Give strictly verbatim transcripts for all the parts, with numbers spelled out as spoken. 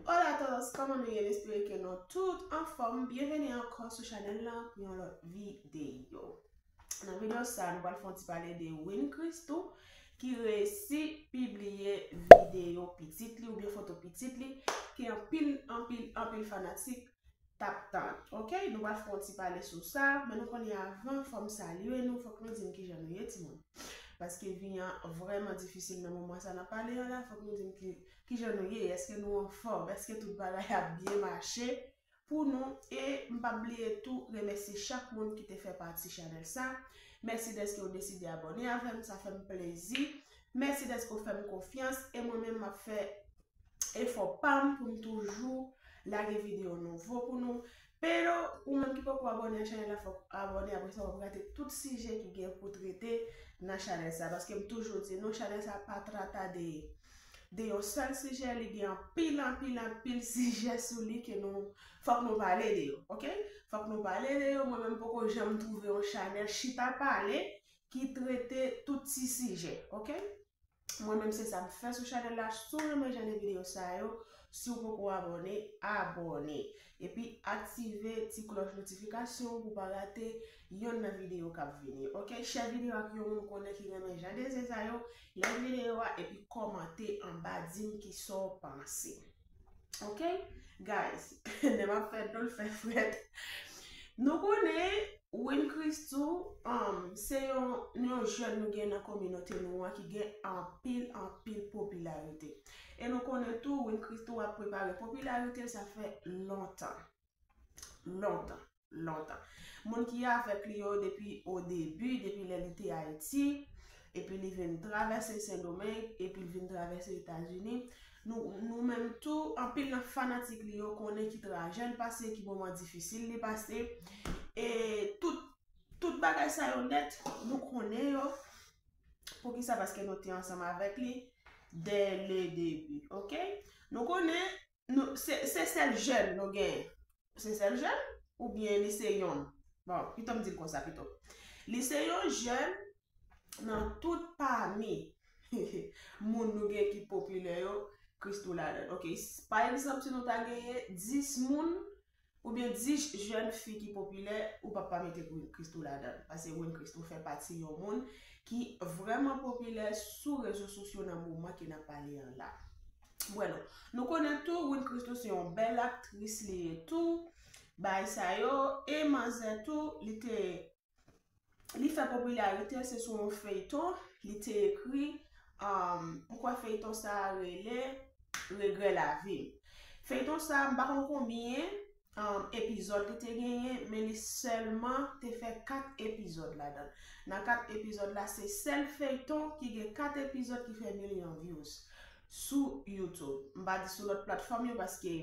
Hola a todos, kòman nou ye? M espere ke nou tout anfòm. Byenveni ankò sou chanèl lan pou yon lòt videyo. Nan videyo sa, nou pral fè yon ti pale de Win Christoo ki resi pibliye videyo pitit li oubyen foto pitit li ke anpil, anpil, anpil fanatik t ap tann. Oke, nou pral fè yon ti pale sou sa, men nou konnen avan, fò m salye nou, fòk nou di m kijan nou ye, timoun. Paske vi an vrèman difisil nan moman sa n ap pale an la, fòk nou di m ki, kijan nou ye, èske nou anfòm, èske tout bagay ap byen mache pou nou, e m p ap bliye tou remèsye chak moun ki te fè pati chanèl sa. Mèsi dèske w deside abòne avè m, sa fè m plezi. Mèsi dèske w fè m konfyans, e mwen menm m ap fè efò pa m pou m toujou lage videyo nouvo pou nou. Pero, ou menm ki poko abòne a chanèl la, fòk abòne, apre sa w ap rate tout sijè ki gen pou trete nan chanèl sa. Paske m toujou di nou, chanèl sa pa trata de, de yon sèl sijè, li gen anpil, anpil, anpil sijè sou li ke nou, fòk nou pale de yo, oke? Fòk nou pale de yo, mwen menm poko janm twouve yon chanèl chita pale ki trete tout ti sijè, oke? Mwen menm se sa m fè sou chanèl la. Si w renmen jan de videyo sa yo, si w poko abòne, abòne. Epi aktive ti klòch notifikasyon pou w pa rate yonn nan videyo k ap vini. Oke, share videyo ak yon moun ou konnen ki renmen jan de zen sa yo. Like videyo a epi kòmante anba, di m kisa w panse. Oke, guys, nèg m ap fè dlo l fè frèt. Nou konnen Win Christoo, um, se yon, yon jèn nou gen nan kominote nou an ki gen anpil, anpil popilarite. E nou konnen tou, Win Christoo ap prepare popilarite l, sa fè lontan. Lontan, lontan. Moun ki avèk li yo depi o debi, depi lè li te Ayiti, epi li vin travèse Sendomeng, epi li vin travèse Etazini. Nou, nou menm tou, anpil nan fanatik li yo konnen ki trajè l pase, ki moman difisil li pase. E tout, tout bagay sa yo nèt, nou konnen yo. Poukisa? Paske nou te ansanm avèk li dès le début, oke? Nou konnen, nou, se, se sèl jèn nou genyen. Se sèl jèn? Oubyen li se yonn? Bon, pito m di l konsa pito. Li se yon jèn nan tout pami moun nou gen ki popilè yo, Christoo ladan l. Oke, s-, pa egzanp, si nou ta genyen dis moun, oubyen dis jèn fi ki popilè, ou p ap pa mete Win Christoo ladan l. Paske Win Christoo fè pati yon moun ki vrèman popilè sou rezo sosyo nan moman ke n ap pale an la. Bueno, nou konnen tou, Win Christoo se yon bèl aktris li ye tou. Bagay sa yo, e manzè tou, li te, li fè popilarite l, se sou yon feyton, li te ekri, um, m kwè feyton sa a rele Regrè Lavi m. Feyton sa a, m pa konn konbyen, um, epizòd li te genyen, men li sèlman te fè kat epizòd ladan l. Nan kat epizòd la, se sèl feyton ki gen kat epizòd ki fè milyon views sou YouTube. M pa di sou lòt platfòm yo, paske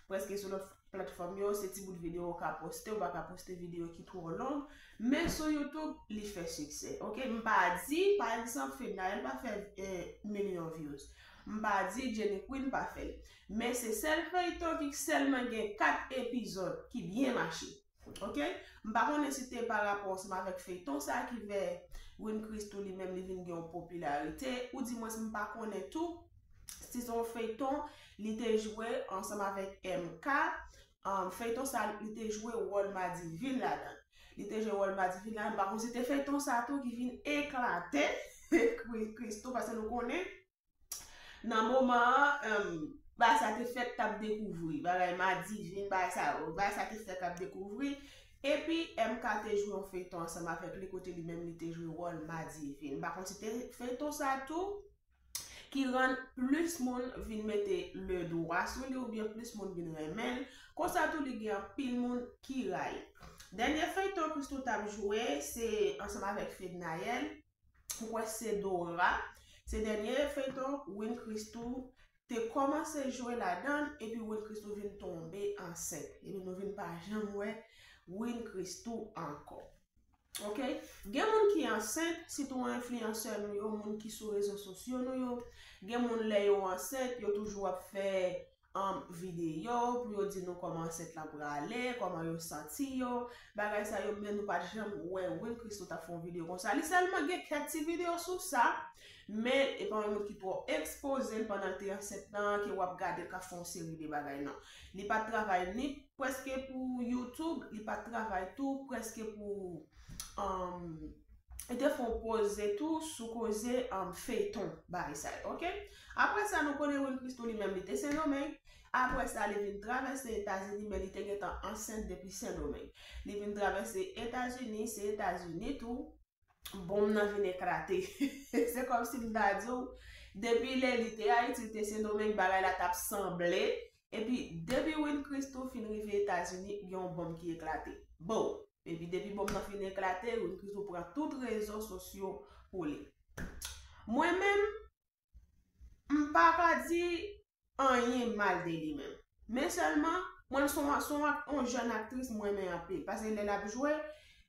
prèske sou lòt platfòm yo, se ti bout videyo ou ka poste, ou pa ka poste videyo ki twò long, men sou YouTube, li fè siksè, oke? M pa di, pa egzanp, Fednaelle pa fè, eh, milyon views. M pa di Jenny Queen pa fè l. Men se sèl feyton ki sèlman gen kat epizòd ki byen mache. Oke? M pa konnen si te pa rapò ansanm avèk feyton sa ki fè Win Christoo li menm li vin gen yon popilarite, oudimwens m pa konnen tou si se yon feyton li te jwe ansanm avèk M K. Um, feyton sa li te jwe wòl Madivin ladan l. Li te jwe wòl Madivin ladan l. M pa konn si te feyton sa tou ki vin eklate Christoo, paske nou konnen nan moman an, um, bagay sa te fèk t ap dekouvri, bagay Madivin, bagay sa yo, bagay sa te fèk ap dekouvri. Epi M K te jwe yon feyton ansanm avèk li kote li menm li te jwe wòl Madivin. M pa konn si te feyton sa tou ki rann plis moun vin mete ledwa sou li oubyen plis moun vin renmen l. Konsa tou li gen anpil moun ki rayi l. Dènye feyton Christoo t ap jwe se ansanm avèk Fednaelle. M kwè se Dora. Se dènye feyton Win Christoo te kòmanse jwe ladan l, epi Win Christoo vin tonbe ansent. Epi nou vin pa janm wè Win Christoo ankò. Oke? Gen moun ki ansent, sitou enfliyansè nou yo, moun ki sou rezo sosyo nou yo. Gen moun lè yo ansent, yo toujou ap fè um, videyo, pou yo di nou kòman ansent lan prale, kòman yo santi yo, bagay sa yo, men nou pa t janm wè Win Christo t ap fè yon videyo konsa. Li sèlman gen kèk ti videyo sou sa, men e pa yon moun ki twò ekspoze l pandan l te ansent lan, ke w ap gade l k ap fè yon seri de bagay, non. Li pa t travay ni prèske pou YouTube, li pa t travay tou prèske pou, um, li te fè yon poze tou sou koze, um, feyton bagay sa yo, oke? Apre sa, nou konnen Win Christo li menm, li te Sendomeng. Apre sa, li vin travèse Etazini, men li te gentan ansent depi Sendomeng. Li vin travèse Etazini, se Etazini tou, bonm nan vin eklate. Se kòmsi m ta di w, depi lè li te Ayiti, li te Sendomeng, bagay la t ap sanble. Epi, depi Win Christo fin rive Etazini, gen yon bonm ki eklate. Bon, epi depi bonm nan fin eklate, Win Christo pran tout rezo sosyo pou li. Mwen menm, m pa ka di anyen mal de li menm. Men sèlman, mwen se yon, se yon ak-, yon jèn aktris mwen renmen anpil. Paske lè l ap jwe,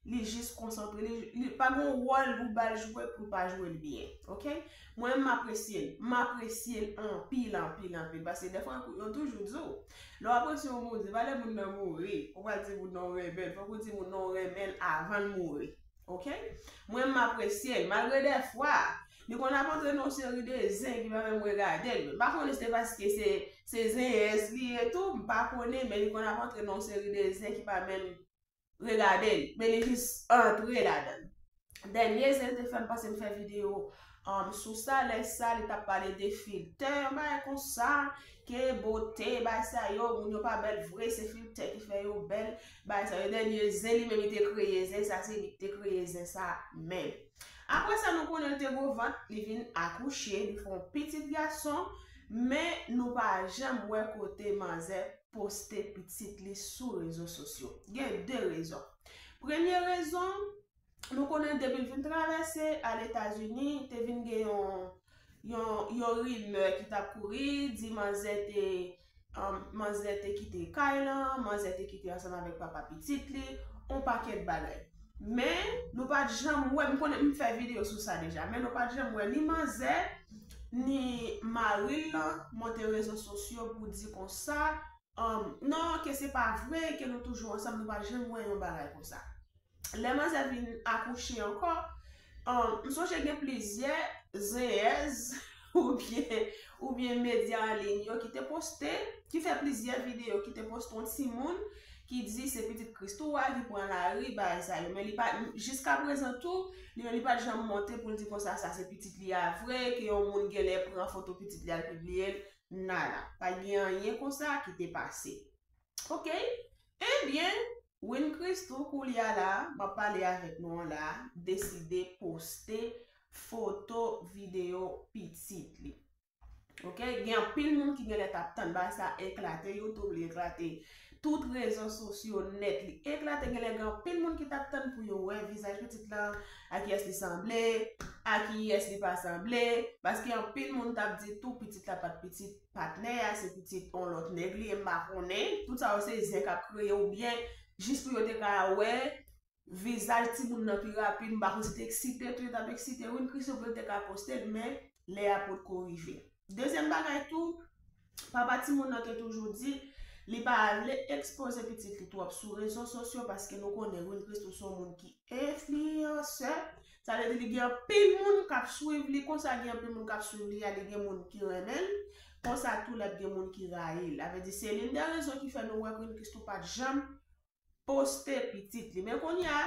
li jis konsantre, li, li pa gen yon wòl ou ba l jwe pou l pa jwe l byen. Oke? Mwen, m apresye l. M apresye l anpil, anpil, anpil. Paske dèfwa, yo toujou di w, lè w apresye yon moun, se pa lè moun nan mouri, ou pral di moun nan w renmen l. Fòk ou di moun nan w renmen l avan l mouri. Oke? Mwen, m apresye l. Malgre dèfwa, li konn ap antre nan yon seri de zen ki pa menm regade l. M pa konnen si se paske se, se zenyèz li ye tou, m pa konnen, men li konn ap antre nan yon seri de zen ki pa menm regade l, men li jis antre ladan l. Dènye zen te fè m panse m fè videyo, um, sou sa, lè sa, li t ap pale de filtè, yon bagay konsa, ke bote, bagay sa yo, moun yo pa bèl vre, se filtè ki fè yo bèl, bagay sa yo. Dènye zen, li menm, li te kreye zen sa, se li ki te kreye zen sa menm. Apre sa, nou konnen l te gwo vant, li vin akouche, li fè yon pitit gason, men nou pa janm wè kote manzè poste pitit li sou rezo sosyo. Gen de rezon. Premye rezon, nou konnen depi l vin travèse al Etazini, te vin gen yon, yon, yon rimè ki t ap kouri, di manzè te, um, manzè te kite kay lan, manzè te kite ansanm avèk papa pitit li, yon pakèt bagay. Men, nou pa t janm wè, m konnen m fè videyo sou sa deja, men nou pa t janm wè ni manzè, ni mari l monte rezo sosyo pou di konsa, um, non, ke se pa vre, ke nou toujou ansanm, nou pa janm wè yon bagay konsa. Lè manzè vin akouche ankò, um, m sonje gen plizyè zenyèz oubyen, oubyen medya an liy yo ki te poste, ki fè plizyè videyo, ki te poste yon timoun ki di se pitit Christo a ki pran lari, bagay sa yo. Men li pa, jiska prezan tou, li menm li pa t janm monte pou l di konsa sa se pitit li a vre, ke yon moun genlè pran foto pitit li al pibliye l. Nada. Pa gen anyen konsa ki te pase. Oke? Ebyen, Win Christo, koulye a la, m ap pale avèk nou an la, deside poste foto, videyo pitit li. Oke? Gen anpil moun ki genlè t ap tann bagay sa eklate YouTube, li eklate tout rezo sosyo nèt, li eklate, genlè gen anpil moun ki t ap tann pou yo wè vizaj pitit la, a kiyès li sanble, a kiyès li pa sanble, paske anpil moun t ap di tou pitit la pa t pitit patnè a, se pitit yon lòt nèg li ye, m pa konnen. Tout sa yo se zen k ap kreye oubyen jis pou yo te ka wè vizaj timoun nan pi rapid, m pa konn si te eksite tou, yo t ap eksite Win Christo pou l te ka poste l, men lè a potko rive. Dezyèm bagay tou, papa timoun nan te toujou di li pa vle ekspoze pitit li twòp sou rezo sosyo paske nou konnen Win Christo se yon moun ki enfliyansè. Sa vle di li gen anpil moun k ap swiv li, konsa gen anpil moun k ap swiv li a, li gen moun ki renmen l, konsa tou l ap gen moun ki rayi l. Sa vle di se l'une des raisons ki fè nou wè Win Christo pa t janm poste pitit li. Men kounye a,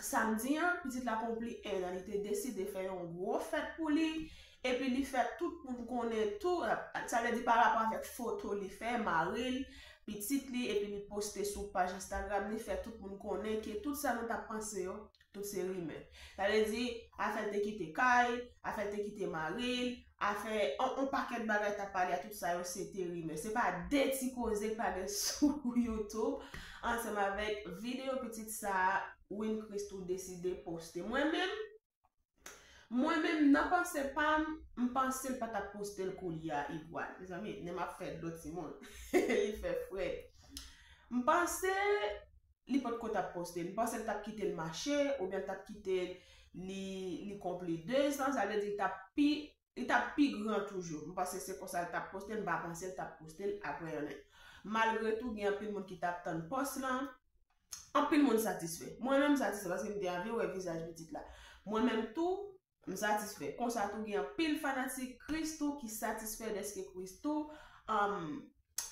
samdi an, pitit la konpli en an, li te deside fè yon gwo fèt pou li, epi li fè tout moun konnen tou, sa vle di pa rapò avèk foto li fè, mari l, pitit li, epi li poste sou paj Instagram li, fè tout moun konnen ke tout sa nou t ap panse yo, tout se rimè. Sa vle di, afè l te kite kay, afè l te kite mari l, afè, on, on pakèt bagay t ap pale a, tout sa yo se te rimè. Se pa de ti koze k pa gen sou YouTube, ansanm avèk videyo pitit sa a, Win Christo deside poste. Mwen menm, mwen menm, nan panse pa m, m panse l pa t ap poste l koulye a, Igual. Mezanmi, nen m ap fè dlo timoun. Li fè frèt. M panse li potko t ap poste l. M panse l t ap kite l mache, oubyen l t ap kite l, li, li konpli dezan, sa vle di l t ap pi li t ap pi gran toujou. M panse se konsa l t ap poste l, m pa panse l t ap poste l apre yon nèg. Malgre tou, gen anpil moun ki t ap tann pòs lan. Anpil moun satisfè. Mwen menm m satisfè paske m te anvi wè vizaj pitit la. Mwen menm tou, m satisfè. Konsa tou, gen anpil fanatik Christoo ki satisfè dèske Christoo, um,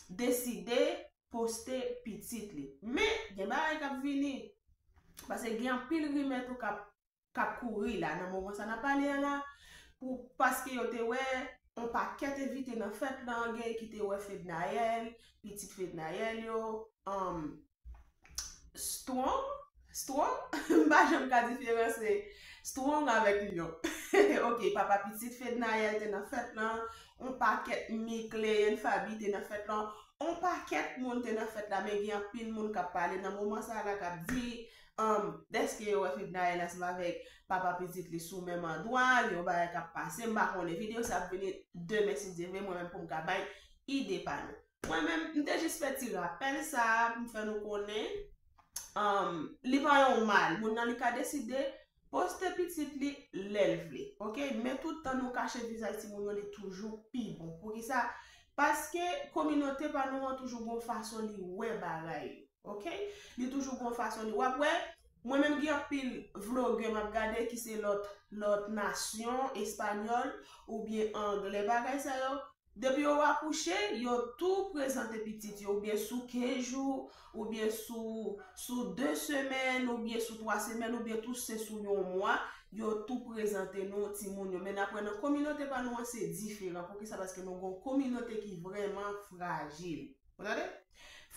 deside poste pitit li. Men, gen bagay k ap vini. Paske gen anpil rimè tou k ap k ap kouri la, nan moman sa n ap pale a la, pou, paske yo te wè yon pakèt envite nan fèt lan, gen ki te wè Fednaelle, pitit Fednaelle yo, um, Strong, Strong, m pa janm ka diferanse Strong avèk Lion. Ok, papa pitit Fednaelle te nan fèt lan, yon pakèt Mickley and Faby te nan fèt lan, yon pakèt moun te nan fèt la, men gen anpil moun k ap pale nan moman sa la, k ap di, um, dèske yo wè Fednaelle ansanm avèk papa pitit li sou menm andwa, gen yon bagay k ap pase, m pa konnen. Videyo sa ap vini demen si Dye vle, mwen menm pou m ka bay ide pa nou. Mwen menm, m te jis fè ti rapèl sa a pou m fè nou konnen, um, li pa yon mal. Moun nan li ka deside poste pitit li lè l vle. Ok? Men tout tan nou kache vizaj timoun yo, li toujou pi bon. Poukisa? Paske kominote pa nou an toujou gon fason li wè bagay yo. Ok? Li toujou gon fason li. W ap wè, mwen menm gen anpil vlogè m ap gade ki se lòt, lòt nasyon, espanyòl, oubyen anglè, bagay sa yo. Depi yo akouche, yo tou prezante pitit yo, oubyen sou kenz jou, oubyen sou, sou de semèn, oubyen sou twa semèn, oubyen tou se sou yon mwa, yo tou prezante nou timoun yo. Men n ap wè nan kominote pa nou an, se diferan. Poukisa? Paske nou gon kominote ki vrèman frajil. Ou tande?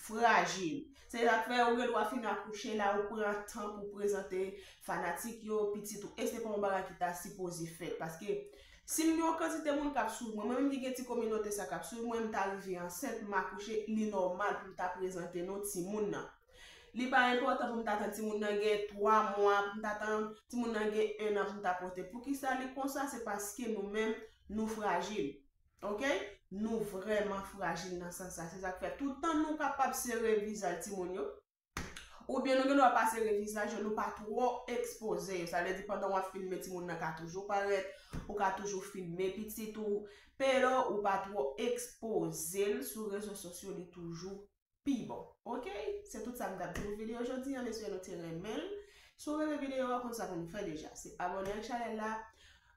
Frajil. Se sa k fè ou gen dwa fin akouche la, ou pran tan pou prezante fanatik yo pitit ou. E se pa yon bagay ki ta sipoze fèt. Paske si m gen yon kantite moun k ap swiv mwen, mwen menm ki gen ti kominote sa k ap swiv mwen, m ta rive ansent, m akouche, li nòmal pou m ta prezante nou timoun nan. Li pa enpòtan pou m ta tann timoun nan gen twa mwa, pou m ta tann timoun nan gen en an pou m ta pote. Poukisa li konsa? Se paske nou menm, nou frajil. Ok? Nou vrèman frajil nan sans sa. Se sa k fè tout tan nou kapab sere vizaj timoun yo, oubyen nou gen dwa pa sere vizaj yo, nou pa twò ekspoze yo. Sa vle di pandan w ap filme, timoun nan ka toujou parèt, ou ka toujou filme pitit ou, pero ou pa twò ekspoze l sou rezo sosyo, li toujou pi bon. Ok? Se tout sa m t ap di pou videyo jodi a, m espere nou te renmen l. Si w renmen videyo a, konn sa pou nou fè deja. Se abòne ak chanèl la,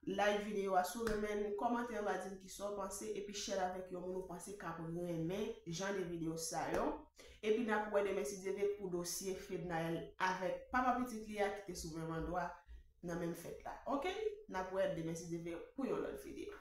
like videyo a si w renmen l, kòmante anba, di m kisa w panse, epi share l avèk yon moun ou panse k ap renmen jan de videyo sa yo. Epi n ap wè demen si Dye vle pou dosye Fednaelle avèk papa pitit li a ki te sou menm andwa nan menm fèt la. Ok? N ap wè demen si Dye vle pou yon lòt videyo.